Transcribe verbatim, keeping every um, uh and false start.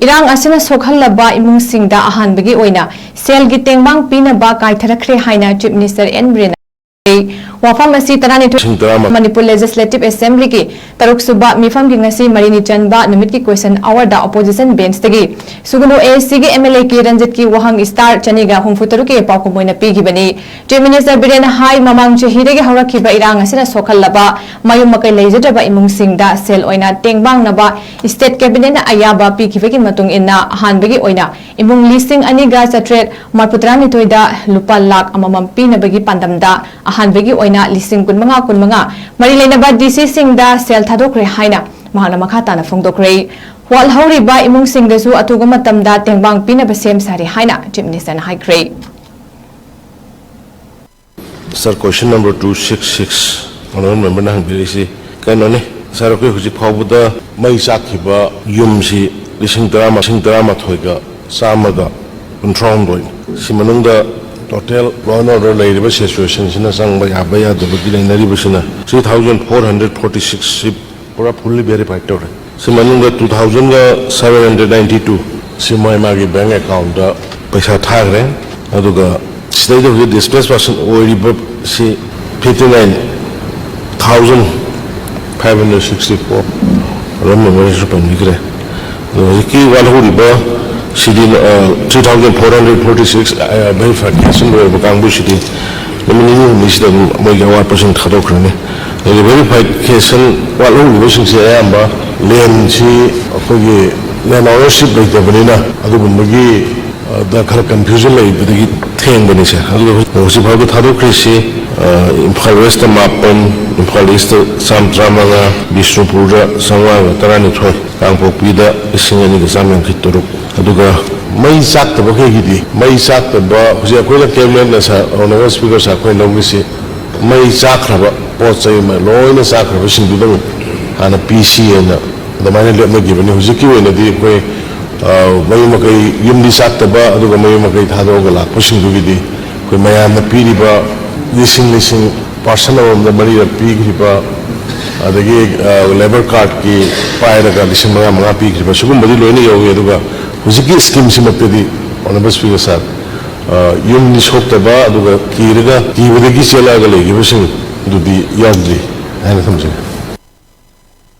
ꯏꯔꯥꯡ ꯑꯁꯤꯅ ꯁꯣꯛꯍꯜꯂꯕ ꯏꯃꯨꯡꯁꯤꯡꯗ ꯑꯍꯥꯟꯕꯒꯤ ꯑꯣꯏꯅ ꯁꯦꯜꯒꯤ ꯇꯦꯡꯕꯥꯡ ꯄꯤꯅꯕ ꯀꯥꯏꯊꯔꯛꯈ꯭ꯔꯦ ꯍꯥꯏꯅ Chief Minister ꯑꯦꯟ ꯕꯤꯔꯦꯟꯅ ꯍꯥꯏꯈ꯭ꯔꯦ꯫ ꯋꯥꯐꯝ ꯑꯁꯤ ꯇꯔꯥꯅꯤꯊꯣꯏ ꯂꯤꯁꯤꯡ ꯇꯔꯥꯃꯉꯥ ꯃꯅꯤꯄꯨꯔ Legislative Assemblyꯒꯤ ꯇꯔꯨꯛ ꯁꯨꯕ ꯃꯤꯐꯝꯒꯤ ꯉꯁꯤ ꯃꯔꯤꯅꯤ ꯆꯟꯕ ꯅꯨꯃꯤꯠꯀꯤ question hourꯗ opposition benchꯇꯒꯤ ꯁꯨꯒꯅꯨ AACꯒꯤ MLA ꯀꯦ ꯔꯟꯖꯤꯠꯀꯤ ꯋꯥꯍꯪ star ꯆꯅꯤꯒ ꯍꯨꯝꯐꯨ ꯇꯔꯨꯛꯀꯤ ꯄꯥꯎꯈꯨꯝ ꯑꯣꯏꯅ ꯄꯤꯈꯤꯕꯅꯤ꯫ Chief Minister ꯕꯤꯔꯦꯟꯅ ꯍꯥꯏ, ꯃꯃꯥꯡ ꯆꯍꯤꯗꯒꯤ ꯍꯧꯔꯛꯈꯤꯕ ꯏꯔꯥꯡ ꯑꯁꯤꯅ ꯁꯣꯛꯍꯜꯂꯕ ꯃꯌꯨꯝ ꯃꯀꯩ ꯂꯩꯖꯗ꯭ꯔꯕ ꯏꯃꯨꯡꯁꯤꯡꯗ ꯁꯦꯜ ꯑꯣꯏꯅ ꯇꯦꯡꯕꯥꯡꯅꯕ state cabinetꯅ ꯑꯌꯥꯕ ꯄꯤꯈꯤꯕꯒꯤ ꯃꯇꯨꯡ ꯏꯟꯅ ꯑꯍꯥꯟꯕꯒꯤ ꯑꯣꯏꯅ ꯏꯃꯨꯡ ꯂꯤꯁꯤꯡ ꯑꯅꯤꯒ ꯆꯥꯇ꯭ꯔꯦꯠ ꯃꯔꯤꯐꯨꯇꯔꯥꯅꯤꯊꯣꯏꯗ ꯂꯨꯄꯥ ꯂꯥꯈ ꯑꯃꯃꯝ ꯄꯤꯅꯕꯒꯤ ꯄꯥꯟꯗꯝꯗ ꯑꯍꯥꯟꯕꯒꯤ ꯑꯣꯏꯅ ꯂꯤꯁꯤꯡ ꯀꯨꯟꯃꯉꯥ ꯀꯨꯟꯃꯉꯥ ꯃꯔꯤ ꯂꯩꯅꯕ DCꯁꯤꯡꯗ ꯁꯦꯜ ꯊꯥꯗꯣꯛꯈ꯭ꯔꯦ ꯍꯥꯏꯅ ꯃꯍꯥꯛꯅ ꯃꯈꯥ ꯇꯥꯅ ꯐꯣꯡꯗꯣꯛꯈ꯭ꯔꯦ꯫ ꯋꯥꯠꯍꯧꯔꯤꯕ ꯏꯃꯨꯡꯁꯤꯡꯗꯁꯨ ꯑꯊꯨꯕ ꯃꯇꯝꯗ ꯇꯦꯡꯕꯥꯡ ꯄꯤꯅꯕ ꯁꯦꯝ ꯁꯥꯔꯤ ꯍꯥꯏꯅ Chief Ministerꯅ ꯍꯥꯏꯈ꯭ꯔꯦ꯫ Sir, question number two six six, Honorable Memberꯅ ꯍꯪꯕꯤꯔꯛꯏꯁꯤ ꯀꯩꯅꯣꯅꯤ꯫ Sir, ꯑꯩꯈꯣꯏ ꯍꯧꯖꯤꯛ ꯐꯥꯎꯕꯗ ꯃꯩ ꯆꯥꯛꯈꯤꯕ ꯌꯨꯝꯁꯤ ꯂꯤꯁꯤꯡ ꯇꯔꯥ, ꯂꯤꯁꯤꯡ ꯇꯔꯥꯃꯥꯊꯣꯏꯒ ꯆꯥꯝꯃꯒ ꯀꯨꯟꯊ꯭ꯔꯥꯍꯨꯝꯗꯣꯏ꯫ ꯁꯤ ꯃꯅꯨꯡꯗ total law and order ꯂꯩꯔꯤꯕ situationꯁꯤꯅ ꯆꯪꯕ ꯌꯥꯕ ꯌꯥꯗꯕꯒꯤ ꯂꯩꯅꯔꯤꯕꯁꯤꯅ three thousand four hundred forty six ꯁꯤ ꯄꯨꯔꯥ fully verified ꯇꯧꯔꯦ꯫ ꯁꯤ ꯃꯅꯨꯡꯗ two thousandꯒ seven hundred ninety two ꯁꯤ ꯃꯣꯏ ꯃꯥꯒꯤ bank accountꯇ ꯄꯩꯁꯥ ꯊꯥꯈ꯭ꯔꯦ꯫ ꯑꯗꯨꯒ ꯁꯤꯗꯩꯗ ꯍꯧꯖꯤꯛ displaced person ꯑꯣꯏꯔꯤꯕ ꯁꯤ fifty nine thousand five hundred sixty four, ꯑꯗꯨꯝ ꯃꯦꯃꯣꯔꯤꯁꯨ ꯄꯟꯕꯤꯈ꯭ꯔꯦ꯫ ꯑꯗꯣ ꯍꯧꯖꯤꯛꯀꯤ ꯋꯥꯠꯍꯧꯔꯤꯕ ꯁꯤꯗꯤ, ꯑ, three thousand four hundred forty six, ꯑ, verification ꯑꯣꯏꯔꯕ ꯀꯥꯡꯕꯨꯁꯤꯗꯤ ꯅꯨꯃꯤꯠ ꯅꯤꯅꯤ ꯍꯨꯝꯅꯤꯁꯤꯗ ꯑꯗꯨꯝ ꯃꯣꯏꯒꯤ ꯑꯋꯥꯠꯄꯁꯤꯡ ꯊꯥꯗꯣꯛꯈ꯭ꯔꯅꯤ꯫ ꯑꯗꯨꯒ verification ꯋꯥꯠꯍꯧꯔꯤꯕꯁꯤꯡꯁꯦ ꯑꯌꯥꯝꯕ landꯁꯤ ꯑꯩꯈꯣꯏꯒꯤ land ownership ꯂꯩꯇꯕꯅꯤꯅ ꯑꯗꯨꯒꯨꯝꯕꯒꯤ, ꯑ, ꯗ ꯈꯔ confusion ꯂꯩꯕꯗꯒꯤ ꯊꯦꯡꯕꯅꯤꯁꯦ꯫ ꯑꯗꯨꯒ ꯍꯧꯖꯤꯛ ꯐꯥꯎꯕ ꯊꯥꯗꯣꯛꯈ꯭ꯔꯤꯁꯤ, ꯑ, ꯏꯝꯐꯥꯜ Westꯇ ꯃꯥꯄꯟ, ꯏꯝꯐꯥꯜ Eastꯇ ꯆꯥꯝꯃ ꯇꯔꯥꯃꯉꯥ, ꯕꯤꯁꯅꯨꯄꯨꯔꯗ ꯆꯥꯝꯃꯉꯥꯒ ꯇꯔꯥꯅꯤꯊꯣꯏ, ꯀꯥꯡꯄꯣꯛꯄꯤꯗ ꯂꯤꯁꯤꯡ ꯑꯅꯤꯒ ꯆꯥꯝꯃ ꯌꯥꯡꯈꯩ ꯇꯔꯨꯛ꯫ ꯑꯗꯨꯒ ꯃꯩ ꯆꯥꯛꯇꯕꯈꯩꯒꯤꯗꯤ, ꯃꯩ ꯆꯥꯛꯇꯕ, ꯍꯧꯖꯤꯛ ꯑꯩꯈꯣꯏꯅ cabinetꯅ ꯁꯥ-, Honorable Speaker sir, ꯑꯩꯈꯣꯏꯅ ꯂꯧꯔꯤꯁꯤ ꯃꯩ ꯆꯥꯛꯈ꯭ꯔꯕ ꯄꯣꯠ ꯆꯩ ꯑꯃ ꯂꯣꯏꯅ ꯆꯥꯛꯈ꯭ꯔꯕꯁꯤꯡꯗꯨꯗꯪ ꯍꯥꯟꯅ ꯄꯤꯁꯤ ꯍꯥꯏꯅ ꯑꯗꯨꯃꯥꯏꯅ ꯂꯦꯞꯅꯈꯤꯕꯅꯤ꯫ ꯍꯧꯖꯤꯛꯀꯤ ꯑꯣꯏꯅꯗꯤ ꯑꯩꯈꯣꯏ, ꯑ, ꯃꯌꯨꯝ ꯃꯀꯩ, ꯌꯨꯝꯗꯤ ꯆꯥꯛꯇꯕ ꯑꯗꯨꯒ ꯃꯌꯨꯝ ꯃꯀꯩ ꯊꯥꯗꯣꯛꯑꯒ ꯂꯥꯛꯄꯁꯤꯡꯗꯨꯒꯤꯗꯤ ꯑꯩꯈꯣꯏ ꯃꯌꯥꯝꯅ ꯄꯤꯔꯤꯕ ꯂꯤꯁꯤꯡ ꯂꯤꯁꯤꯡ, person ꯑꯃꯃꯝꯗ ꯃꯔꯤꯔꯛ ꯄꯤꯈ꯭ꯔꯤꯕ ꯑꯗꯒꯤ ꯂꯦꯕꯔ ꯀꯥꯔꯠꯀꯤ ꯄꯥꯏꯔꯒ ꯂꯤꯁꯤꯡ ꯃꯉꯥ ꯃꯉꯥ ꯄꯤꯈ꯭ꯔꯤꯕ, ꯁꯤꯒꯨꯝꯕꯗꯤ ꯂꯣꯏꯅ ꯌꯧꯏ꯫ ꯑꯗꯨꯒ ꯍꯧꯖꯤꯛꯀꯤ ꯁ꯭ꯀꯤꯝꯁꯤꯃꯛꯇꯗꯤ, ꯑꯣꯅꯔꯦꯕꯜ ꯁ꯭ꯄꯤꯀꯔ ꯁꯥꯔ, ꯌꯨꯝꯗꯤ ꯁꯣꯛꯇꯕ, ꯑꯗꯨꯒ ꯀꯤꯔꯒ, ꯀꯤꯕꯗꯒꯤ ꯆꯦꯜꯂꯛꯑꯒ ꯂꯩꯈꯤꯕꯁꯤꯡꯗꯨꯗꯤ ꯌꯥꯎꯗ꯭ꯔꯤ ꯍꯥꯏꯅ ꯊꯝꯖꯒꯦ꯫